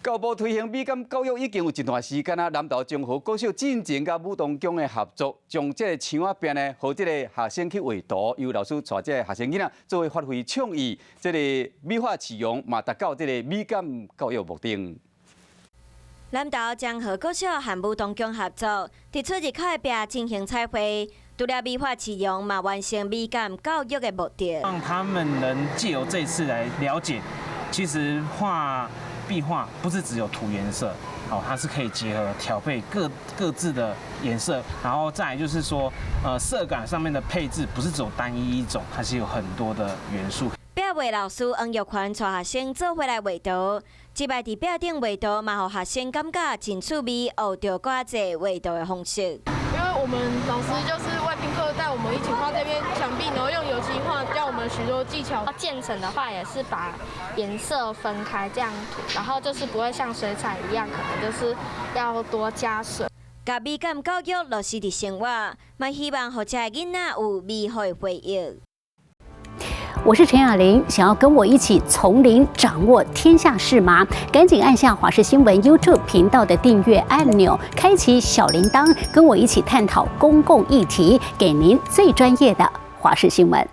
教育部推行美感教育已經有一段時間啊，南投中和國小進前佮舞東宮的合作，將這個牆仔壁呢，予這個學生去畫圖，由老師帶這個學生囡仔做伙發揮創意，這個美化市容嘛，達到這個美感教育目的。南投漳和國小和舞東宮合作，佇出入口的壁進行彩繪，除了美化市容，嘛完成美感教育的目的。讓他們能藉由這次來了解，其實畫壁畫不是只有塗顏色，哦，它是可以結合調配各各自的顏色，然後再來就是說，色感上面的配置不是只有單一一種，它是有很多的元素。壁畫老師黃玉環帶學生做伙來畫圖，這擺佇壁頂畫圖嘛，予學生感覺真趣味，學著閣較濟畫圖的方式。因為我們老師就是外聘課帶我們一起畫這邊牆壁，然後用油漆畫，教我們許多技巧。漸層的話也是把顏色分開這樣塗，然後就是不會像水彩一樣，可能就是要多加水。共美感教育落實佇生活，嘛希望予遮的囡仔有美好的回憶。我是陳雅玲，想要跟我一起從零掌握天下事嗎？趕緊按下華視新聞 YouTube 頻道的訂閱按鈕，開啟小鈴鐺，跟我一起探討公共議題，給您最專業的華視新聞。